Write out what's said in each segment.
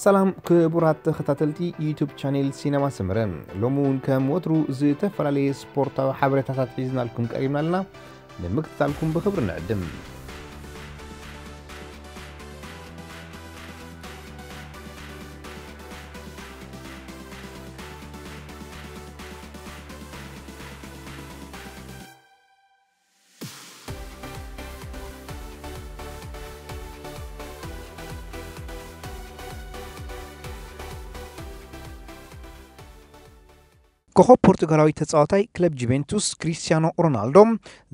ሰላም ክቡራት ተኸታተልቲ ዩቱብ ቻኔል ሲነማ ሰመረ፣ ሎሚ እውን ከም ወትሩ ዝተፈላለየ ስፖርታዊ ሓበሬታታት ሒዝናልኩም ቀሪብና ኣለና። ንምክትታልኩም ብኽብሪ ንዕድም። ኮኸብ ፖርቱጋላዊ ተጻዋታይ ክለብ ጁቬንቱስ ክሪስቲያኖ ሮናልዶ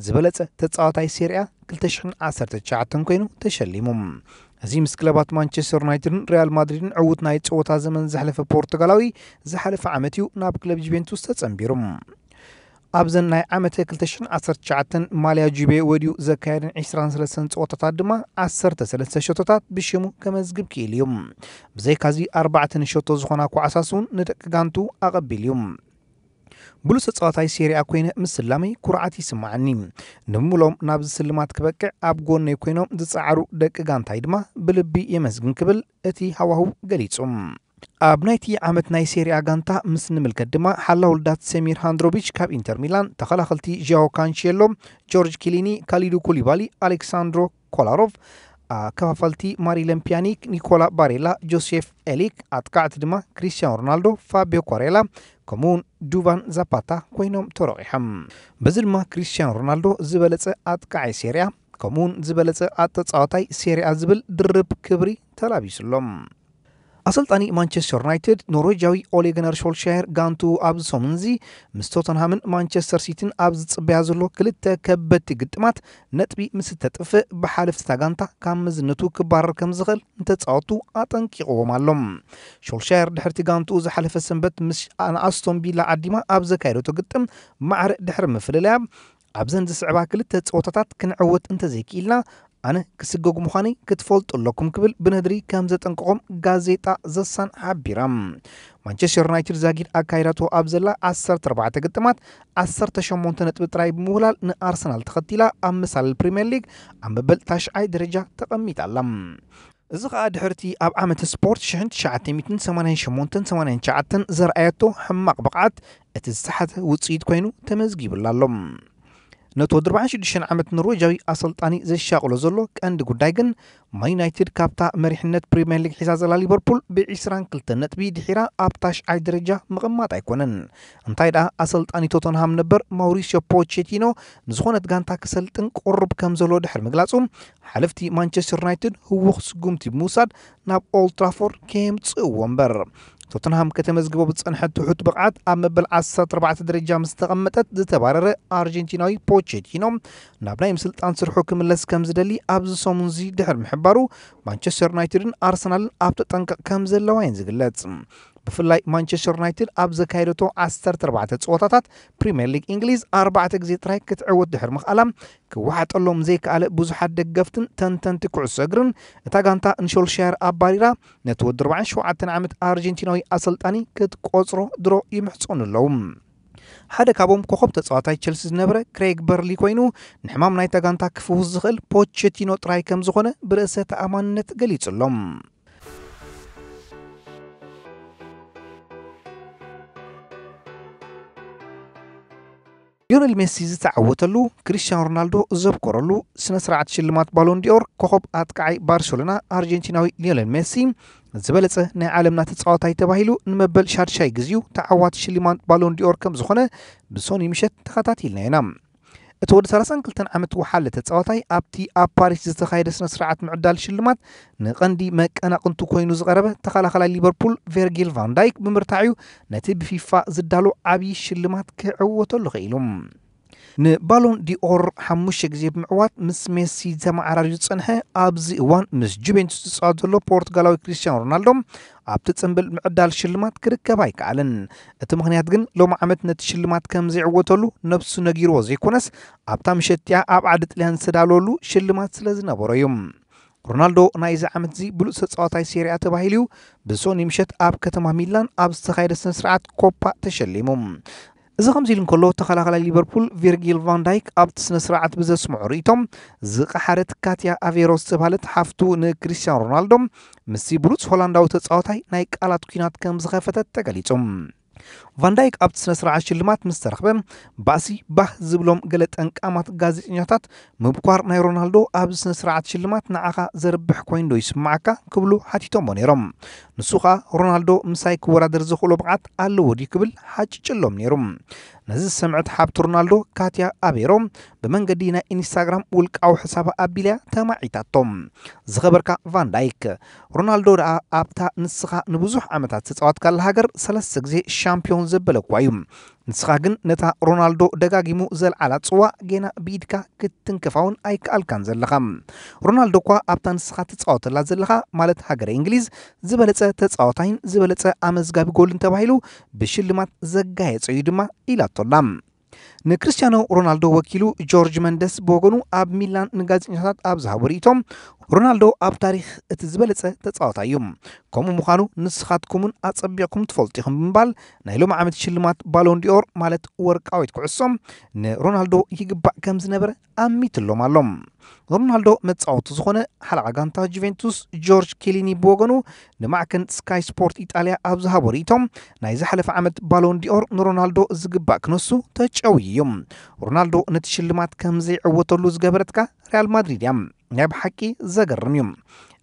ዝበለጸ ተጻዋታይ ሴሪኣ ክልተ ሽሕን ዓሰርተ ትሽዓተን ኮይኑ ተሸሊሙ። እዚ ምስ ክለባት ማንቸስተር ዩናይትድን ሪያል ማድሪድን ዕዉት ናይ ጸወታ ዘመን ዘሕለፈ ፖርቱጋላዊ ዝሓለፈ ዓመት እዩ ናብ ክለብ ጁቬንቱስ ተጸንቢሩ። ኣብዘን ናይ ዓመተ ክልተ ሽሕን ዓሰርተ ትሽዓተን ማልያ ጁቤ ወዲኡ ዘካየደን ዕስራን ሰለስተን ጸወታታት ድማ ዓሰርተ ሰለስተ ሸቶታት ብሽሙ ከመዝግብ ክኢሉ እዩ። ብዘይካዚ ኣርባዕተ ንሸቶ ዝኾና ኳዕሳስ እውን ንደቂ ጋንቱ ኣቐቢሉ እዩ። ብሉጽ ተጻዋታይ ሴሪኣ ኮይነ ምስላመይ ኩርዓት ይስምዓኒ። ንምሎም ናብዚ ስልማት ክበቅዕ ኣብ ጎነይ ኮይኖም ዝጸዓሩ ደቂ ጋንታይ ድማ ብልቢ የመስግን ክብል እቲ ሃዋህው ገሊጹ። ኣብ ናይቲ ዓመት ናይ ሴሪኣ ጋንታ ምስ ንምልከት ድማ ሓላው ልዳት ሰሚር ሃንድሮቪች ካብ ኢንተር ሚላን፣ ተኸላኸልቲ ዣኦ ካንሼሎ፣ ጆርጅ ኪሊኒ፣ ካሊዱ ኩሊባሊ፣ ኣሌክሳንድሮ ኮላሮቭ፣ ኣከፋፈልቲ ማሪለን ፒያኒክ፣ ኒኮላ ባሬላ፣ ጆሴፍ ኤሊክ፣ ኣጥቃዕቲ ድማ ክሪስቲያኖ ሮናልዶ፣ ፋቢዮ ኳሬላ ከምኡውን ዱቫን ዛፓታ ኮይኖም ተረቂሖም። በዚ ድማ ክሪስቲያኖ ሮናልዶ ዝበለጸ ኣጥቃዓይ ሴሪያ ከምኡውን ዝበለጸ ኣተጻዋታይ ሴሪያ ዝብል ድርብ ክብሪ ተላቢሱሎም። ኣሰልጣኒ ማንቸስተር ዩናይትድ ኖርዌጃዊ ኦሌ ገነር ሾልሻየር ጋንቱ ኣብዚ ሰሙን እዚ ምስ ቶተንሃምን ማንቸስተር ሲቲን ኣብ ዝጽበያ ዘሎ ክልተ ከበድቲ ግጥማት ነጥቢ ምስ እተጥፍእ ብሓለፍቲ እታ ጋንታ ካብ መዝነቱ ክባረር ከም ዝኽእል ንተጻወቱ ኣጠንቂቕዎም ኣሎ። ሾልሻየር ድሕርቲ ጋንቱ ዝሓለፈ ሰንበት ምስ ኣስቶን ቪላ ዓዲማ ኣብ ዘካየደቶ ግጥም ማዕረ ድሕሪ ምፍልለያ ኣብዘን ዝስዕባ ክልተ ጸወታታት ክንዕወት እንተዘይክኢልና ኣነ ክስገጉ ምዃነይ ክትፈልጡ ኣለኩም ክብል ብነድሪ ከም ዘጠንቀቖም ጋዜጣ ዘሳን ሓቢራ። ማንቸስተር ዩናይትድ ዛጊድ ኣካይዳቶ ኣብ ዘላ ዓሰርተ ኣርባዕተ ግጥማት ዓሰርተ ሸሞንተ ነጥቢ ጥራይ ብምውላል ንኣርሰናል ተኸቲላ ኣብ መሳልል ፕሪምየር ሊግ ኣብ መበል ታሽዓይ ደረጃ ተቐሚጣ ኣላ። እዚ ኸኣ ድሕርቲ ኣብ ዓመተ ስፖርት ሽሕን ትሽዓተ ሚእትን ሰማንያን ሸሞንተን ሰማንያን ትሽዓተን ዘርኣየቶ ሕማቕ ብቕዓት እቲ ዝተሓተ ውጽኢት ኮይኑ ተመዝጊቡላ ኣሎ። ነቲ ወዲ ኣርባዓን ሽዱሽተን ዓመት ኖርዌጃዊ ኣሰልጣኒ ዘሻቕሎ ዘሎ ቀንዲ ጉዳይ ግን ማን ዩናይትድ ካብታ መሪሕነት ፕሪምየር ሊግ ሒዛ ዘላ ሊቨርፑል ብዒስራን ክልተን ነጥቢ ድሒራ ኣብ ታሽዓይ ደረጃ ምቕማጥ ኣይኮነን። እንታይ ደኣ ኣሰልጣኒ ቶተንሃም ነበር ማውሪሲዮ ፖቼቲኖ ንዝኾነት ጋንታ ክሰልጥን ቅሩብ ከም ዘሎ ድሕሪ ምግላጹ ሓለፍቲ ማንቸስተር ዩናይትድ ህዉኽ ስጉምቲ ብምውሳድ ናብ ኦልድ ትራፎርድ ከየምጽእዎ እምበር። ቶተንሃም ከተመዝግቦ ብዝጸንሐት ትሑት ብቕዓት ኣብ መበል ዓሰርተ ኣርባዕተ ደረጃ ምስ ተቐመጠት ዝተባረረ ኣርጀንቲናዊ ፖቼቲኖ ናብ ናይ ምስልጣን ስርሑ ክምለስ ከም ዝደሊ ኣብዚ ሰሙንዚ ድሕሪ ምሕባሩ ማንቸስተር ዩናይትድን ኣርሰናልን ኣብ ተጠንቀቕ ከም ዘለዋ እየን ዝግለጽ። ብፍላይ ማንቸስተር ዩናይትድ ኣብ ዘካየደቶ ዓሰርተ ኣርባዕተ ጸወታታት ፕሪምየር ሊግ እንግሊዝ ኣርባዕተ ግዜ ጥራይ ክትዕወት ድሕሪ ምኽኣላ ክወሓጠሎም ዘይከኣለ ብዙሓት ደገፍትን ተንተንቲ ኩዕሶ እግርን እታ ጋንታ ንሾልሻየር ኣባሪራ ነቲ ወዲ ኣርባዓን ሸውዓተን ዓመት ኣርጀንቲናዊ ኣሰልጣኒ ክትቆጽሮ ድሮ ይምሕጸኑ ኣለዉ። ሓደ ካብኦም ኮኸብ ተጻዋታይ ቸልሲ ዝነበረ ክሬግ በርሊ ኮይኑ ንሕማም ናይታ ጋንታ ክፍውስ ዝኽእል ፖቼቲኖ ጥራይ ከም ዝኾነ ብርእሰ ተኣማንነት ገሊጹ ኣሎ። ሊዮነል ሜሲ ዝተዓወተሉ፣ ክሪስቲያኖ ሮናልዶ ዘብኮረሉ ስነ ስርዓት ሽልማት ባሎን ዲኦር ኮኸብ ኣጥቃዓይ ባርሴሎና ኣርጀንቲናዊ ሊዮነል ሜሲ ዝበለጸ ናይ ዓለምና ተጻዋታይ ተባሂሉ ንመበል ሻድሻይ ግዜኡ ተዓዋቲ ሽልማት ባሎን ዲኦር ከም ዝኾነ ብሶኒ ምሸት ተኸታቲልና ኢና። እቲ ወዲ ሰላሳን ክልተን ዓመት ወሓለ ተጻዋታይ ኣብቲ ኣብ ፓሪስ ዝተኻየደ ስነ ስርዓት ምዕዳል ሽልማት ንቐንዲ መቀናቕንቱ ኮይኑ ዝቐረበ ተኸላኸላይ ሊቨርፑል ቨርጊል ቫን ዳይክ ብምርታዕ እዩ ነቲ ብፊፋ ዝዳሎ ዓብዪ ሽልማት ክዕወተሉ ኽኢሉ። ንባሎን ዲኦር ሓሙሽተ ግዜ ብምዕዋት ምስ ሜሲ ተመዓራርዩ ዝጸንሐ ኣብዚ እዋን ምስ ጁቬንቱስ ዝጻወት ዘሎ ፖርቱጋላዊ ክሪስቲያኖ ሮናልዶ ኣብቲ ጽምብል ምዕዳል ሽልማት ክርከብ ኣይከኣለን። እቲ ምኽንያት ግን ሎሚ ዓመት ነቲ ሽልማት ከም ዘይዕወተሉ ነብሱ ነጊርዎ ዘይኮነስ ኣብታ ምሸት እቲኣ ኣብ ዓዲ ጥልያን ዝተዳለወሉ ሽልማት ስለ ዝነበሮ እዩ። ሮናልዶ ናይዚ ዓመት እዚ ብሉጽ ተጻዋታይ ሴሪኣ ተባሂሉ እዩ ብሶኒ ምሸት ኣብ ከተማ ሚላን ኣብ ዝተኻየደ ስነ ስርዓት ኮፓ ተሸሊሙ። እዚ ከምዚ ኢሉ እንከሎ፣ ተኸላኻላይ ሊቨርፑል ቪርጊል ቫን ዳይክ ኣብቲ ስነ ስርዓት ብዘስምዖ ርእይቶ፣ ዝቐሓረት ካትያ ኣቬሮ ዝተባህለት ሓፍቱ ንክሪስቲያኖ ሮናልዶ ምስቲ ብሉጽ ሆላንዳዊ ተጻዋታይ ናይ ቃላት ኲናት ከም ዝኸፈተት ተገሊጹ። ቫን ዳይክ ኣብቲ ስነ ስርዓት ሽልማት ምስ ተረኽበ፣ ባእሲ ባህ ዝብሎም ገለ ጠንቃማት ጋዜጠኛታት፣ ምብኳር ናይ ሮናልዶ ኣብዚ ስነ ስርዓት ሽልማት ንዓኻ ዘርብሕ ኮይኑ ዶ ይስምዓካ ክብሉ ሓቲቶሞ ነይሮም። ንሱ ኸኣ ሮናልዶ ምሳይ ክወዳደር ዘኽእሎ ብቕዓት ኣለዎ ድዩ ክብል ሓጭጭሎም ነይሩ። ነዚ ዝሰምዐት ሓብቲ ሮናልዶ ካትያ ኣቬሮ ብመንገዲ ናይ ኢንስታግራም ውልቃዊ ሕሳባ ኣቢልያ ተማዒታቶ። ዝኸበርካ ቫን ዳይክ፣ ሮናልዶ ደኣ ኣብታ ንስኻ ንብዙሕ ዓመታት ዝተጻወትካላ ሃገር ሰለስተ ግዜ ሻምፒዮን ዘበለ እኳ እዩ። ንስኻ ግን ነታ ሮናልዶ ደጋጊሙ ዘልዓላ ጽዋ ጌና ብኢድካ ክትትንክፋ እውን ኣይከኣልካን ዘለኻ። ሮናልዶ እኳ ኣብታ ንስኻ ትጻወተላ ዘለኻ፣ ማለት ሃገረ እንግሊዝ፣ ዝበለጸ ተጻዋታይን ዝበለጸ ኣመዝጋቢ ጎልን ተባሂሉ ብሽልማት ዘጋየጸ እዩ ድማ ኢላቶላ። ንክርስቲያኖ ሮናልዶ ወኪሉ ጆርጅ መንደስ ብወገኑ ኣብ ሚላን ንጋዜጠኛታት ኣብ ዝሃቦ ርእይቶ፣ ሮናልዶ ኣብ ታሪኽ እቲ ዝበለጸ ተጻዋታይ እዩ። ከምኡ ምዃኑ ንስኻትኩምን ኣጸቢቕኩም ትፈልጡ ኢኹም ብምባል፣ ናይ ሎም ዓመት ሽልማት ባሎን ዲኦር፣ ማለት ወርቃዊት ኩዕሶ፣ ንሮናልዶ ይግባእ ከም ዝነበረ ኣሚትሎም ኣሎ። ሮናልዶ መጻወቱ ዝኾነ ሓለቓ ጋንታ ጁቬንቱስ ጆርጅ ኬሊኒ ብወገኑ ንማዕከን ስካይ ስፖርት ኢጣልያ ኣብ ዝሃቦ ርእይቶ፣ ናይ ዝሓለፈ ዓመት ባሎን ዲኦር ንሮናልዶ ዝግባእ ክነሱ ተጨውዩ እዩ። ሮናልዶ ነቲ ሽልማት ከም ዘይዕወተሉ ዝገበረትካ ሪያል ማድሪድ እያ። ናይ ብሓቂ ዘገርም እዩ።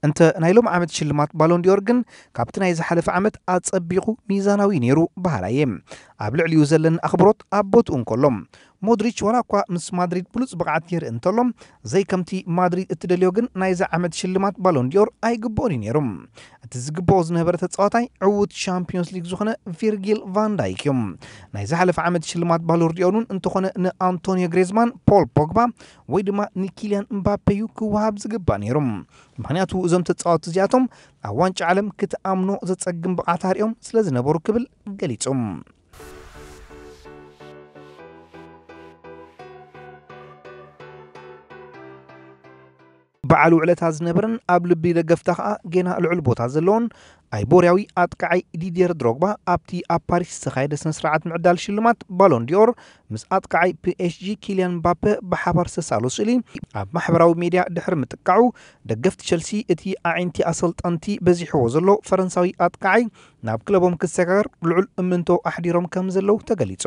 እንተ ናይ ሎም ዓመት ሽልማት ባሎን ዲኦር ግን ካብቲ ናይ ዝሓለፈ ዓመት ኣጸቢቑ ሚዛናዊ ነይሩ በሃላይ እየ። ኣብ ልዕሊኡ ዘለኒ ኣኽብሮት ኣብ ቦትኡ እንከሎ፣ ሞድሪች ዋላ እኳ ምስ ማድሪድ ብሉጽ ብቕዓት የርኢ እንተሎ፣ ዘይከምቲ ማድሪድ እትደልዮ ግን ናይዚ ዓመት ሽልማት ባሎን ዲኦር ኣይግብኦን እዩ ነይሩ። እቲ ዝግብኦ ዝነበረ ተጻዋታይ ዕዉት ሻምፒዮንስ ሊግ ዝኾነ ቪርጊል ቫን ዳይክ እዩ። ናይ ዝሓለፈ ዓመት ሽልማት ባሎን ዲኦር እውን እንተኾነ ንኣንቶኒዮ ግሬዝማን፣ ፖል ፖግባ ወይ ድማ ንኪልያን ምባፔ እዩ ክወሃብ ዝግባእ ነይሩ። ምኽንያቱ እዞም ተጻወትቲ እዚኣቶም ኣብ ዋንጫ ዓለም ክትኣምኖ ዘጸግም ብቕዓት ኣርእዮም ስለ ዝነበሩ ክብል ገሊጹ። በዓል ውዕለታ ዝነበረን ኣብ ልቢ ደገፍታ ኸኣ ጌና ልዑል ቦታ ዘለዎን ኣይቦርያዊ ኣጥቃዓይ ዲድየር ድሮግባ ኣብቲ ኣብ ፓሪስ ዝተኻየደ ስነ ስርዓት ምዕዳል ሽልማት ባሎን ዲኦር ምስ ኣጥቃዓይ ፒ ኤስ ጂ ኪልያን ምባፔ ብሓባር ዝተሳእሎ ስእሊ ኣብ ማሕበራዊ ሜድያ ድሕሪ ምጥቃዑ፣ ደገፍቲ ቸልሲ እቲ ኣዒንቲ ኣሰልጠንቲ በዚሕዎ ዘሎ ፈረንሳዊ ኣጥቃዓይ ናብ ክለቦም ክሰጋገር ልዑል እምንቶ ኣሕዲሮም ከም ዘለዉ ተገሊጹ።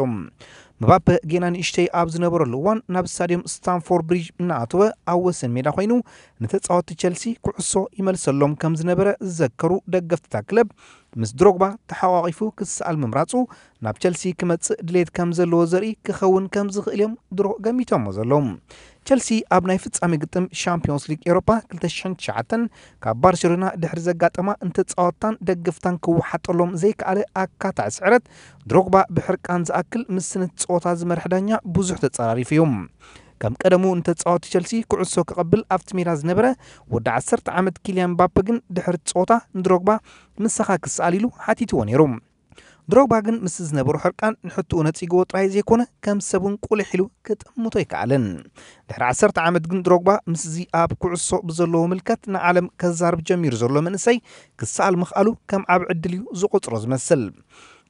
ምባፔ ጌና ንእሽተይ ኣብ ዝነበረሉ እዋን ናብ ስታድዮም ስታንፎርድ ብሪጅ እናኣተወ ኣብ ወሰን ሜዳ ኮይኑ ንተጻወትቲ ቸልሲ ኩዕሶ ይመልሰሎም ከም ዝነበረ ዝዘከሩ ደገፍቲ እታ ክለብ፣ ምስ ድሮግባ ተሓቋቒፉ ክሰኣል ምምራጹ ናብ ቸልሲ ክመጽእ ድሌት ከም ዘለዎ ዘርኢ ክኸውን ከም ዝኽእል እዮም ድሮ ገሚቶሞ ዘለዉ። ቸልሲ ኣብ ናይ ፍጻሜ ግጥም ሻምፒዮንስ ሊግ ኤውሮፓ ክልተ ሽሕን ትሽዓተን ካብ ባርሴሎና ድሕሪ ዘጋጠማ ንተጻወትታን ደገፍታን ክወሓጠሎም ዘይከኣለ ኣካታዒ ስዕረት ድሮግባ ብሕርቃን ዝኣክል ምስ ስነ ጸወታ ዝመርሕ ዳኛ ብዙሕ ተጸራሪፉ እዩ። ከም ቀደሙ ንተጻወቲ ቸልሲ ኩዕሶ ክቐብል ኣብቲ ሜዳ ዝነበረ ወዲ ዓሰርተ ዓመት ኪልያን ምባፔ ግን ድሕሪ ጸወታ ንድሮግባ ንስኻ ክሰኣል ኢሉ ሓቲትዎ ነይሩ። ድሮግባ ግን ምስ ዝነበሮ ሕርቃን ንሕትኡ ነጺግዎ ጥራይ ዘይኮነ ከም ሰብ እውን ቁልሕ ኢሉ ክጥምቶ ኣይከኣለን። ድሕሪ ዓሰርተ ዓመት ግን ድሮግባ ምስዚ ኣብ ኩዕሶ ብዘለዎ ምልከት ንዓለም ከዛርብ ጀሚሩ ዘሎ መንእሰይ ክሰኣል ምኽኣሉ ከም ዓቢ ዕድል እዩ ዝቖጽሮ ዝመስል።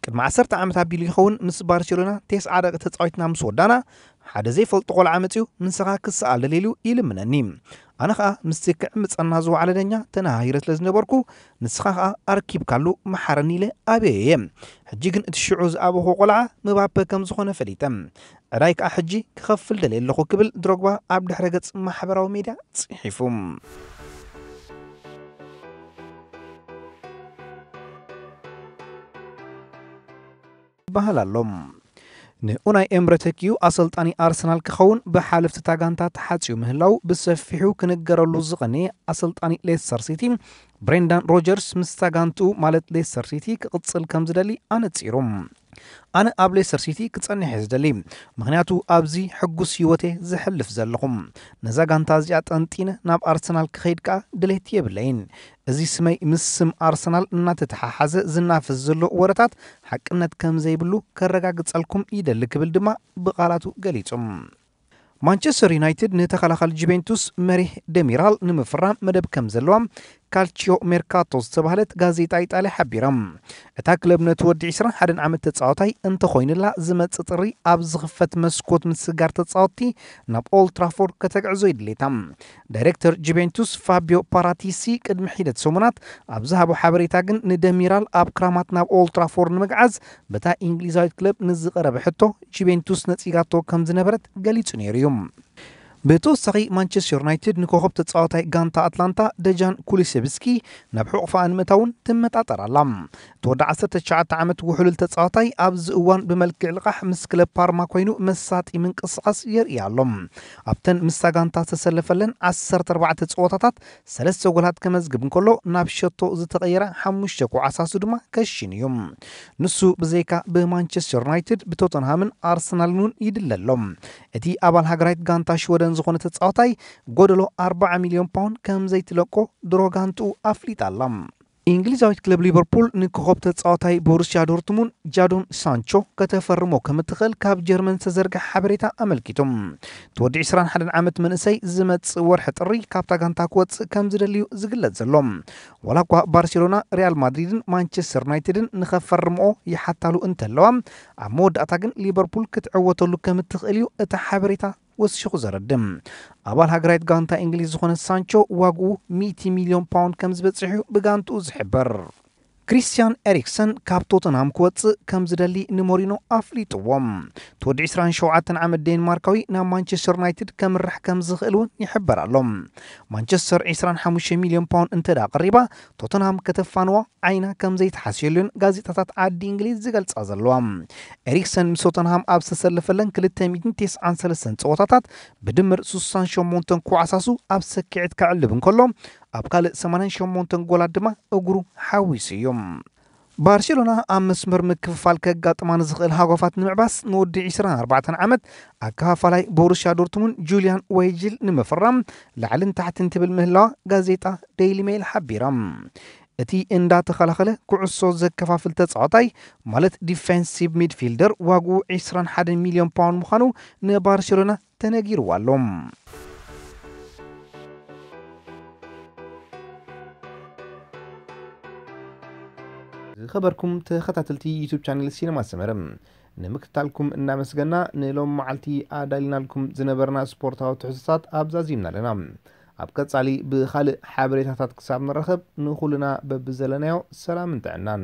ቅድሚ ዓሰርተ ዓመት ኣቢሉ ይኸውን ምስ ባርሴሎና ተስዓ ደቂ ተጻዊትና ምስ ወዳና ሓደ ዘይፈልጦ ቆልዓ መጺኡ ንስኻ ክሰኣል ደልየ ኢሉ ይልምነኒ። ኣነ ኸኣ ምስቲ ክዕምጸና ዝወዓለ ዳኛ ተነሃሂረ ስለ ዝነበርኩ ንስኻ ኸኣ ኣርኪብካሉ መሓረኒ ኢለ ኣብየዮ እየ። ሕጂ ግን እቲ ሽዑ ዝኣበኹ ቆልዓ ምባፔ ከም ዝኾነ ፈሊጠ። ዕዳይ ከኣ ሕጂ ክኸፍል ደልየ ኣለኹ ክብል ድሮግባ ኣብ ድሕረ ገጽ ማሕበራዊ ሜድያ ጽሒፉ። ይበሃል ኣሎ። ንኡናይ ኤምረ ተኪኡ ኣሰልጣኒ ኣርሰናል ክኸውን ብሓለፍቲ እታ ጋንታ ተሓጽዩ ምህላው ብሰፊሑ ክንገረሉ ዝቐነየ ኣሰልጣኒ ሌስተር ሲቲ ብሬንዳን ሮጀርስ ምስታ ጋንትኡ ማለት ሌስተር ሲቲ ክቕጽል ከም ዝደሊ ኣነጺሩ። ኣነ ኣብ ሌስተር ሲቲ ክጸንሕ እየ ዝደሊ፣ ምኽንያቱ ኣብዚ ሕጉስ ህይወት እየ ዘሕልፍ ዘለኹ። ነዛ ጋንታ እዚኣ ጠንጢነ ናብ ኣርሰናል ክኸይድ ከኣ ድሌት የብለይን። እዚ ስመይ ምስ ስም ኣርሰናል እናተተሓሓዘ ዝናፈስ ዘሎ ወረታት ሓቅነት ከም ዘይብሉ ከረጋግጸልኩም ይደሊ ክብል ድማ ብቓላቱ ገሊጹ። ማንቸስተር ዩናይትድ ንተኸላኻሊ ጁቬንቱስ መሪህ ደሚራል ንምፍራም መደብ ከም ዘለዋ ካልቺዮ ሜርካቶ ዝተባህለት ጋዜጣ ኢጣልያ ሓቢራ። እታ ክለብ ነቲ ወዲ ዕስራን ሓደን ዓመት ተጻዋታይ እንተኾይንላ፣ ዝመጽእ ጥሪ ኣብ ዝኽፈት መስኮት ምስግጋር ተጻወትቲ ናብ ኦልድ ትራፎርድ ከተግዕዞ ይድሌታ። ዳይሬክተር ጁቬንቱስ ፋቢዮ ፓራቲሲ ቅድሚ ሒደት ሰሙናት ኣብ ዝሃቦ ሓበሬታ ግን፣ ንደሚራል ኣብ ክራማት ናብ ኦልድ ትራፎርድ ንምግዓዝ በታ እንግሊዛዊት ክለብ ንዝቐረበ ሕቶ ጁቬንቱስ ነጺጋቶ ከም ዝነበረት ገሊጹ ነይሩ እዩ። ብተወሳኺ ማንቸስተር ዩናይትድ ንኮኸብ ተጻዋታይ ጋንታ ኣትላንታ ደጃን ኩሉሴቭስኪ ናብ ሕቑፋ ንምእታውን ትመጣጠር ኣላ። እቲ ወዲ ዓሰርተ ትሽዓተ ዓመት ውሕሉል ተጻዋታይ ኣብዚ እዋን ብመልክዕ ልቓሕ ምስ ክለብ ፓርማ ኮይኑ መሳጢ ምንቅስቓስ የርእያ ኣሎ። ኣብተን ምስታ ጋንታ ዝተሰለፈለን ዓሰርተ ኣርባዕተ ጸወታታት ሰለስተ ጎላት ከመዝግብ እንከሎ፣ ናብ ሸቶ ዝተቐየረ ሓሙሽተ ኩዓሳሱ ድማ ከሽን እዩ። ንሱ ብዘይካ ብማንቸስተር ዩናይትድ፣ ብቶተንሃምን ኣርሰናልን እውን ይድለ ኣሎ። እቲ ኣባል ሃገራዊት ጋንታ ሽወደን ዝኾነ ተጻዋታይ ጎደሎ ኣርባዓ ሚልዮን ፓውንድ ከም ዘይትለቆ ድሮ ጋንትኡ ኣፍሊጣ ኣላ። እንግሊዛዊት ክለብ ሊቨርፑል ንኮኸብ ተጻዋታይ ቦሩስያ ዶርትሙንድ ጃዶን ሳንቾ ከተፈርሞ ከም እትኽእል ካብ ጀርመን ዝተዘርግሐ ሓበሬታ ኣመልኪቶም። እቲ ወዲ ዕስራን ሓደን ዓመት መንእሰይ ዝመጽእ ወርሒ ጥሪ ካብታ ጋንታ ክወጽእ ከም ዝደልዩ ዝግለጽ ዘሎ። ዋላ እኳ ባርሴሎና፣ ሪያል ማድሪድን ማንቸስተር ዩናይትድን ንኸፈርምኦ ይሓታሉ እንተለዋ፣ ኣብ መወዳእታ ግን ሊቨርፑል ክትዕወተሉ ከም እትኽእል እዩ እቲ ሓበሬታ ወሲኹ ዘረድም። ኣባል ሃገራዊት ጋንታ እንግሊዝ ዝኾነ ሳንቾ ዋግኡ ሚእቲ ሚልዮን ፓውንድ ከም ዝበጽሕ እዩ ብጋንትኡ ዝሕበር። ክሪስቲያን ኤሪክሰን ካብ ቶተንሃም ክወጽእ ከም ዝደሊ ንሞሪኖ ኣፍሊጥዎም። እቲ ወዲ ዕስራን ሸውዓተን ዓመት ዴንማርካዊ ናብ ማንቸስተር ዩናይትድ ከምርሕ ከም ዝኽእል እውን ይሕበር ኣሎ። ማንቸስተር ዕስራን ሓሙሽተ ሚልዮን ፓውንድ እንተ ደኣ ቀሪባ፣ ቶተንሃም ከተፋንዋ ዓይና ከም ዘይተሓስየሉን ጋዜጣታት ዓዲ እንግሊዝ ዝገልጻ ዘለዋ። ኤሪክሰን ምስ ቶተንሃም ኣብ ዝተሰለፈለን ክልተ ሚእትን ተስዓን ሰለስተን ጸወታታት ብድምር ስሳን ሸሞንተን ኩዓሳሱ ኣብ ሰኪዕት ከዕልብ እንከሎ፣ ኣብ ካልእ ሰማንያን ሸሞንተን ጎላት ድማ እግሩ ሓዊሱ እዩ። ባርሴሎና ኣብ መስመር ምክፍፋል ከጋጥማ ንዝኽእል ሃጓፋት ንምዕባስ ንወዲ ዕስራን ኣርባዕተን ዓመት ኣከፋፋላይ ቦሩስያ ዶርትሙንድ ጁልያን ወይጅል ንምፍራም ላዕልን ታሕትን ትብል ምህላዋ ጋዜጣ ዴይሊ ሜይል ሓቢራ። እቲ እንዳተኸላኸለ ኩዕሶ ዘከፋፍል ተጻዋታይ፣ ማለት ዲፌንሲቭ ሚድፊልደር፣ ዋግኡ ዕስራን ሓደን ሚልዮን ፓውንድ ምዃኑ ንባርሴሎና ተነጊርዋ ኣሎ። ዝኸበርኩም ተኸታተልቲ ዩቱብ ቻነል ሲነማ ሰመረ፣ ንምክትታልኩም እናመስገና፣ ንሎም መዓልቲ ኣዳሊናልኩም ዝነበርና ስፖርታዊ ትሕዝቶታት ኣብዛዚምና ኣለና። ኣብ ቀጻሊ ብኻልእ ሓበሬታታት ክሳብ ንራኸብ፣ ንኹልና በብዘለናዮ ሰላምን ጥዕናን።